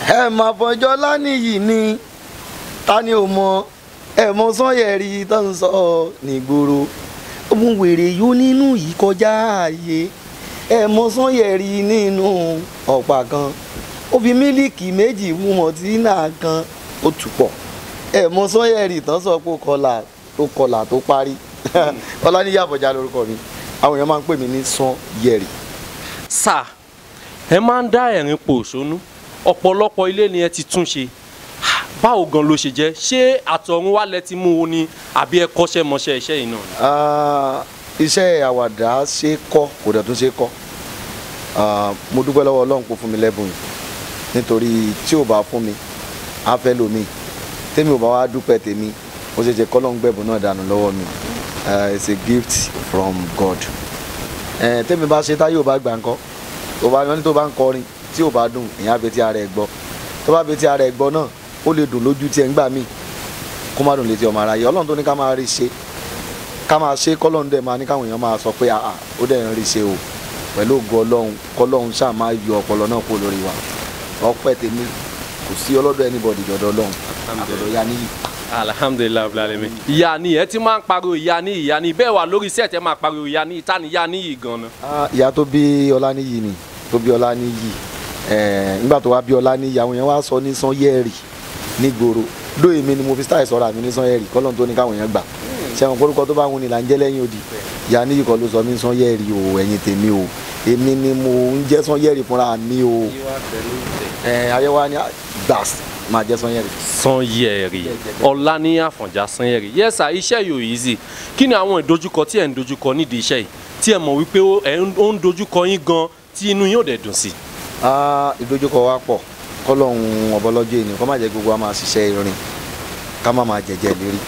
Ẹ mà fọjọ́ lánìyí ni ta ni ò mọ ẹ mọ Sanyẹ̀rì tó ń sọ nígboro mú wèrè yó nínú yìí kọjá ààyè. Ẹ mọ Sanyẹ̀rì nínú ọ̀pá kan, ó fi mílíkì 2 mú mọ̀tínà kan, ó tù pọ̀. Ẹ mọ Sanyẹ̀rì tán sọ pé kọlà tó kọlà tó parí. Ọláníyì Àfọ̀njá lórúkọ mi, àwọn èèyàn máa ń pè mí ní Sanyẹ̀rì. Sà, ẹ máa ń dá ẹ̀rín pòṣónú, ọ̀pọ̀lọpọ̀ ilé ni ẹ ti tún ṣe. Báwo gan ló ṣe jẹ́? Ṣé àtọ̀run wá lẹ ti mú un ni àbí ẹ kọ́ṣẹ́ mọṣẹ́ iṣẹ́ yìí náà? Iṣẹ́ àwàdà ṣe kọ́, kò dẹ̀ tún ṣe kọ́. Mo dúpẹ́ lọ́wọ́ Ọlọ́run kó fún mi lẹ́bùn yìí, nítorí tí ò bá fún mi á fẹ́ lómi, tèmi ò bá wá dúpẹ́ tèmi, ó ṣe ṣe kọ́lọ́n gbẹ̀bùn náà dànù lọ́wọ́ mi. It's a gift from God. Tèmi bá ṣe táyé ò bá gbà ńkọ́, tó bá ní tó bá ń kọrin tí ò bá dùn, èèyàn á fi ti ara ẹ̀ gbọ́. Tó bá fi ti ara ẹ̀ gbọ́ náà, ó lè dùn lójú tí ẹ ń gbà mí, kó má dùn létí ọmọ aráyé. Ọlọ́run tó ní ká máa rí ṣe, ká máa ṣe, kọ́lọ́run dẹ̀ máa ní káwọn èèyàn máa sọ pé àà ó dẹ̀ ń rí ṣe o. Pẹ̀lú ògo Ọlọ́run, kọ́lọ́run ṣáà máa yọ ọpọlọ náà kó lórí wa. Ọpẹ́ tèmi kò sí ọlọ́dọ̀ anybody jọ̀dọ̀ Ọlọ́run àtọ̀dọ̀ ìyá níyì. Alhamdulilayi rabbil alamin. Ìyá ni ẹ ti máa ń pariwo ìyá ní ìyá ní, bẹ́ẹ̀ wà lórí iṣẹ́ tẹ máa pariwo ìyá ní, ìta ni ìyá níyì gan-an. Ìyá tó bí Ọláníyì ni, tó bí Ọláníyì. Nígbà tó wá bí Ọláníyì, àwọn èèyàn wá sọ ní Sanyẹ̀rì nígboro. Lóye mi ni mo fi style sọ̀rọ̀ àmì ní Sanyẹ̀rì, kọ́lọ́n tó ní káwọn èèyàn gbà. Ṣẹ̀wọ̀n orúkọ tó bá wù ní là ń jẹ́ lẹ́yìn odi. Ìyá níyì kọ́ ló sọ mí Sanyẹ̀rì o, ẹ̀yin tèmi o, èmi ni mo ń jẹ́ Sanyẹ̀rì fúnra mi o. Ayé wa ni gbàs máa jẹ́ Sanyẹ̀rì. Sanyẹ̀rì, Ọláníyì Àfọ̀njá Sanyẹ̀rì. Yes sir, iṣẹ́ yìí ò easy. Kí ni àwọn ìdojúkọ tí ẹ̀ ń dojúkọ nídìí iṣẹ́ yìí tí ẹ mọ̀ wípé ó ń dojúkọ yín gan tí inú yín ò dẹ̀ dùn sí? Ìdojúkọ wa pọ̀, kọ́lọ́hún ọbọ̀lọ́jọ́ ènìyàn kọ́ má jẹ́ gbogbo wa máa ṣiṣẹ́ irin ká má máa jẹ̀jẹ̀ lérí,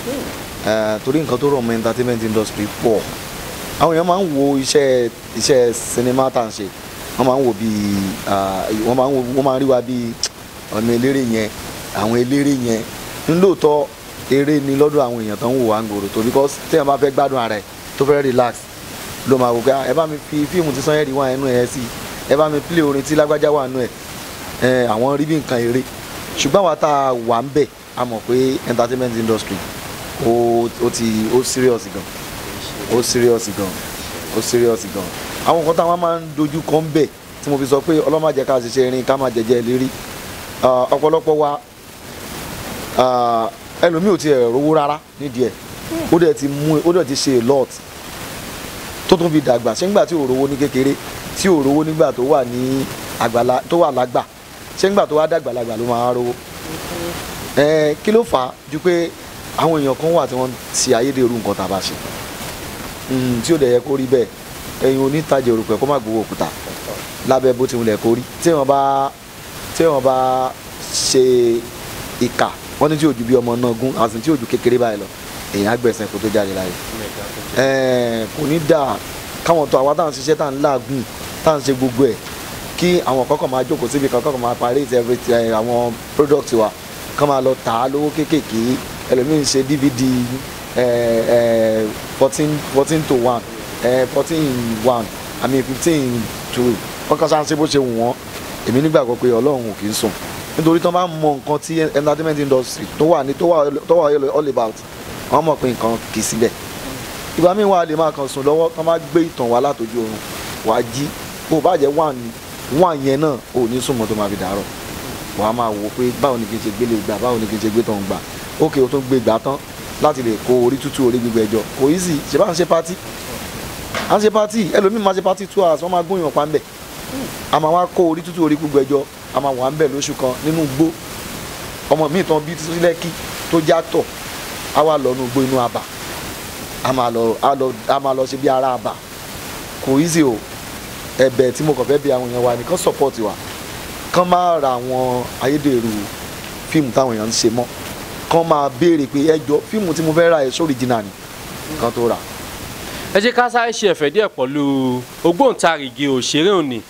torí nǹkan tó rọ̀ mọ́ entertainment industry pọ̀. Àwọn èèyàn máa ń wo iṣẹ́ sinimá tá à ń ṣe, wọ́n máa ń wo bíi wọ́n máa ń wo, wọ́n máa ń rí wa bíi ọ̀nà eléré yẹn, àwọn eléré yẹn. Ńlóòótọ́ eré ni lọ́dọ̀ àwọn èèyàn tó ń wò wá ń gbòòrò tó, because téèyàn bá fẹ́ gbádùn ara ẹ̀, tó fẹ́ relax, ló máa wò pé ẹ bá mi fi fíìmù tí Sanyẹ̀rì wà nínú ẹ̀ sí, ẹ bá mi play orin tí lágbájá wà nínú ẹ̀. Àwọn rí bí nǹkan eré, ṣùgbọ́n àwa tá a wà ń bẹ̀, a mọ̀ pé entertainment industry ó ti ó serious gan, ó serious gan, ó serious gan. Àwọn nǹkan táwọn máa ń dojú kọ ń bẹ̀ tí mo fi sọ pé Ọlọ́run má jẹ́ ká ṣiṣẹ́ irin ká má jẹjẹ́ lérí. Ọ̀pọ̀lọpọ̀ wa, ẹlòmíì ò tiẹ̀ rówó rárá nídìí ẹ̀, ó dẹ̀ ti mú, ó dẹ̀ ti ṣe a lot tó tún fi dàgbà. Ṣé nígbà tí ò rówó ní kékeré, tí ò rówó nígbà tó wà ní àgbàlá, tó wà lágbà, ṣé nígbà tó wá dàgbàlagbà ló máa rówó? Kí ló fà á ju pé àwọn èèyàn kan wà tí wọ́n ti ayédèrú nǹkan tá a bá ṣe tí ó dẹ̀ yẹ kó rí bẹ́ẹ̀? Ẹ̀yin onítajà òrùpẹ̀ kó má gbowó òkúta lábẹ́ bó ti wulẹ̀ kó rí. Tí wọ́n bá ṣe ìkà, wọ́n ní tí òjú bí ọmọ náà gún àti tí òjú kékeré báyìí lọ, èèyàn á gbẹ̀sẹ̀ kó tó jáde láyé. Kò ní dáa káwọn tó àwa táwọn ṣiṣẹ́, tá à ń làágùn, tá à ń ṣe gbogbo ẹ̀, kí àwọn kọ́kọ́ máa jókòó síbi kan, kọ́kọ́ máa pirate everything, àwọn product wa, kọ́ máa lọ tà á lówó kéékèèké. Ẹlòmíín ṣe DVD 14:14 to 1, 14 in 1, I mean 15 in 2, wọ́n kàn sáà ń ṣe bó ṣe wù wọ́n. Èmi nígbàgbọ́ pé Ọlọ́run ò kì í sùn, nítorí tí wọ́n bá mọ nǹkan tí entertainment industry tó wà ní tó wà all about, wọ́n mọ̀ pé nǹkan kì í síbẹ̀. Ìgbà míì wà lè máa kàn sùn lọ́wọ́, kán máa gbé ìtàn wá látọjú oorun wàá jí. Bó o bá jẹ́ one one yẹn náà, ò ní sùn mọ́ tó máa fi dàárọ̀. Wàá máa wò pé báwo ni kí n ṣe gbélé gbà, báwo ni kí n ṣe gbé tán gbà. Ókè, o tún gbé gbà tán láti lè kó orí tútù, orí gbígbẹ jọ, kò easy. Ṣe bá ń ṣe party, à ń ṣe party, ẹlòmíì máa ṣe party 2 hours, wọ́n máa gún yàn pa ń bẹ̀. A máa wá kó orí tútù, orí gbígbẹ jọ, a máa wà ń bẹ̀ lóṣù kan nínú igbó. Ọmọ mi tán bí sí Lẹ́kì tó já tọ̀, á wà lọ nínú igbó inú abà, a máa lọ, á lọ, a máa lọ ṣe bí ara àbà. Kò easy o. Ẹ̀bẹ̀ tí mo kàn fẹ́ bi àwọn èèyàn wa nìkan, support wa, kán má ra àwọn ayédèrú fíìmù táwọn èèyàn ń ṣe mọ́. Kán máa béèrè pé ẹ jọ, fíìmù tí mo fẹ́ ra ẹ̀ ṣó original ni, kán tó rà. Ẹ jẹ́ ká sáré ṣe ẹ̀fẹ̀ díẹ̀ pẹ̀lú ògbóǹtarìgì òṣèré òní,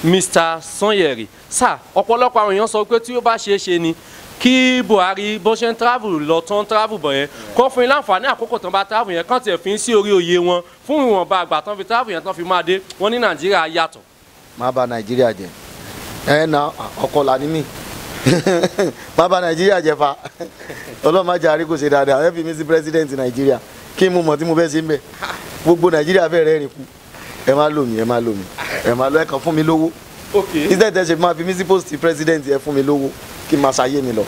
Mr Sanyẹ̀rì. Sà, ọ̀pọ̀lọpọ̀ àwọn èèyàn sọ pé tí ó bá ṣeé ṣe ni kí Buhari, bó ṣe ń travel lọ tán, travel bọ̀ yẹn, kó fún yín láǹfààní àkókò tán bá travel yẹn, kán tiẹ̀ fi ń sí orí oyè wọn fún ìwọ̀nba àgbà tán fi travel yẹn tán fi máa dé. Wọ́n ní Nàìjíríà yàtọ̀. Má bà Nàìjíríà jẹ́. Ẹ na ọkọlà ní mí. Má bà Nàìjíríà jẹ́ fa. Ọlọ́run má jẹ́ àrí kò ṣe dáadáa. Ẹ fi mí sí president Nàìjíríà, kí n mú mọ̀ tí mo fẹ́ ṣe ń bẹ̀. Gbogbo Nàìjíríà fẹ́ rẹ́rìn kú. Ẹ má lò mí, ẹ má lò mí, ẹ má lọ, ẹ kàn fún mi lówó. Instead ẹ ṣe máa fi mí sí post president, ẹ fún mi lówó kí n máa ṣayé mi lọ.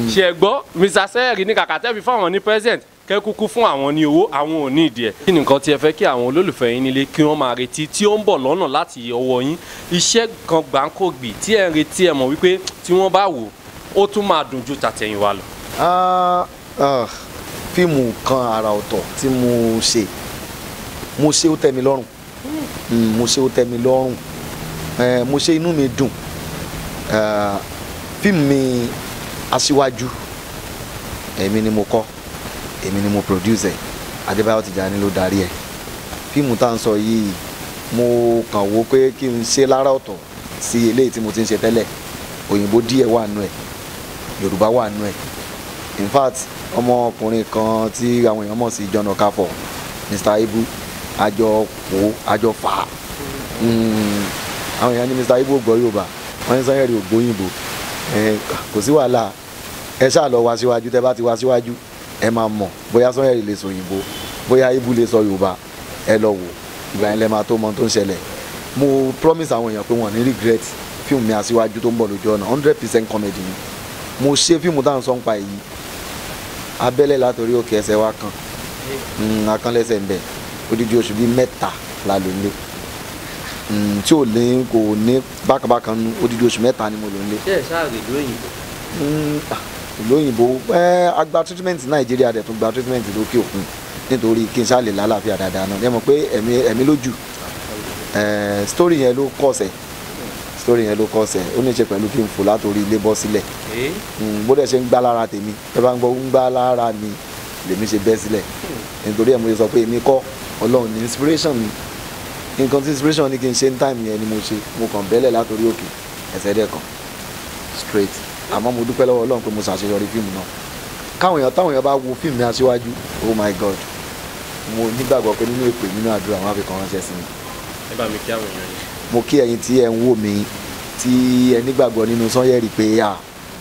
Ṣé ẹ gbọ́, Mr. Sanyeri ní kàkà tẹ́ fi fáwọn ní president, kẹ́ kúkú fún àwọn ní owó, àwọn ò ní ìdí ẹ̀. Kí ni nǹkan tí ẹ fẹ́ kí àwọn olólùfẹ́ yín nílé kí wọ́n máa retí tí ó ń bọ̀ lọ́nà láti ọwọ́ yín, iṣẹ́ kan gbáǹkógbì tí ẹ ń retí, ẹ mọ̀ wípé tí wọ́n bá wò ó tún máa dùn ju tàtẹ̀yìnwá lọ? Fíìmù kan àrà ọ̀tọ̀ tí mo ṣe, mo ṣe ó tẹ́ mi lọ́rùn. Mo ṣe ó tẹ́ mi lọ́rùn. Mo ṣe inú mi dùn. Fíìmù mi Aṣíwájú, èmi ni mo kọ, èmi ni mo produce ẹ̀, Adébáyọ̀ Tìjàní ló darí ẹ̀. Fíìmù tá à ń sọ yìí, mo kàn wò pé kí n ṣe lára ọ̀tọ̀ sí eléyìí tí mo ti ń ṣe tẹ́lẹ̀. Òyìnbó díẹ̀ wà nù ẹ̀, Yorùbá wà nù ẹ̀. In fact, ọmọkùnrin kan tí àwọn èèyàn mọ̀ sí John Okafor, Mr. Ibu, àjọ pò àjọ fà á. Àwọn èèyàn ní Mr. Ibu gbọ́ Yorùbá, wọ́n ní Sanyeri ò gbóyìnbó. Kò sí wàhálà, ẹ ṣáà lọ wá síwájú. Tẹ́ bá ti wá síwájú, ẹ máa mọ̀ bóyá Sanyeri lè sọ òyìnbó, bóyá Ibu lè sọ Yorùbá. Ẹ lọ wò, ìgbà yẹn lẹ máa tó mọ tó ń ṣẹlẹ̀. Mo promise àwọn èèyàn pé wọ́n ní regret fíìmù mi Aṣíwájú tó ń bọ̀ lójú ọ̀nà. 100% comedy ni mo ṣe. Fíìmù tá à ń sọ ń pa èyí, abẹ́lẹ̀ látòrí òkè ẹsẹ̀ wa kan akánlẹ́sẹ̀ ń bẹ̀. Odidi oṣù bíi 3 la lò nílé, tí ò ní kò ní bákanbákan nu. Odidi oṣù 3 ni mo lò nílé. Ṣé ẹ ṣáà rè lóyìnbó? Ìlú òyìnbó, ẹ a gba treatment Nàìjíríà, dẹ̀ tún gba treatment lókè òkun, nítorí kí n ṣáà lè lálàáfíà dáadáa náà. Ẹ mọ̀ pé ẹ̀mí lójú. Story yẹn ló kọ̀ọ̀sẹ̀, story yẹn ló kọ̀ọ̀sẹ̀. Ó ní í ṣe pẹ̀lú kí n fò látòrí ilé bọ́ sílẹ̀. Bó dẹ̀ ṣe ń gbá lára tèmi, ẹ bá ń gbọ́ ń gbá lára mi lèmi ṣe bẹ́ sílẹ̀. Nítorí ẹ̀ mo ṣe sọ pé èmi kọ́, Ọlọ́run ní inspiration mi. Nǹkan tí inspiration ní kí n ṣe ní time yẹn ni mo ṣe. Mo kàn bẹ́lẹ̀ látòrí òkè, ẹsẹ̀ dẹ̀ kan straight. Àmọ́ mo dúpẹ́ lọ́wọ́ Ọlọ́run pé mo ṣàṣeyọrí fíìmù náà. Káwọn èèyàn, táwọn èèyàn bá wo fíìmù mi Aṣíwájú, oh my God, mo nígbàgbọ́ pé nínú èpè, nínú àdúrà, wọn á fi kàn ránṣẹ́ sí mi. Ẹ bá mi kí àwọn èèyàn yìí. Mo kí ẹ̀yin tí ẹ ń wò mí, tí ẹ nígbàgbọ́ nínú Sanyeri pé à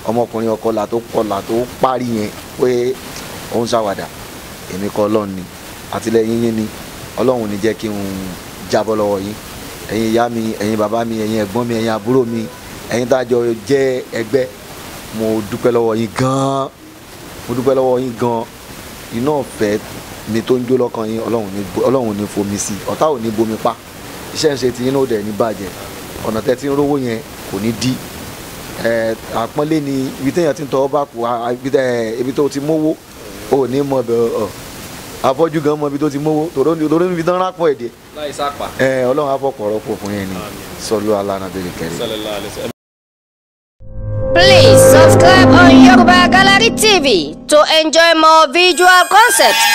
ọmọkùnrin ọkọlà tó kọlà tó parí yẹn pé ó ń ṣàwàdà. Èmi kọ́, Ọlọ́run ni. Àtìlẹ́yìn yín ni. Ọlọ́run ò ní jẹ́ kí n jábọ́ lọ́wọ́ yín. Ẹ̀yin ìyá mi, ẹ̀yin bàbá mi, ẹ̀yin ẹ̀gbọ́n mi, ẹ̀yin àbúrò mi, ẹ̀yin tá a jọ jẹ́ ẹgbẹ́, mo dúpẹ́ lọ́wọ́ yín gan-an, mo dúpẹ́ lọ́wọ́ yín gan-an. Iná ọ̀fẹ́ mi tó ń jó lọ́kàn yín, Ọlọ́run ní fomi sí, ọ̀tá ò ní bomi pa. Iṣẹ́ ń ṣe ti yín náà dẹ̀ ní bàjẹ́. Ọ̀nà tẹ́ ti ń rówó yẹn kò ní dí. Àpọ́nlé ni ibi téèyàn ti ń tọwọ́ bá kú, ibi tó ti mówó ò ní mọ bẹ̀ ọ́. Afọ́jú gan mọ ibi tó ti mówó, tòró níbi tán rápọ̀ èdè. Láì sápà. Ọlọ́run afọ́pọ̀ rọ́pò fún yẹn ni sọlú alánàbẹ̀rẹ̀ kẹrin. Please subscribe on Yoruba Gallery TV to enjoy more visual concepts.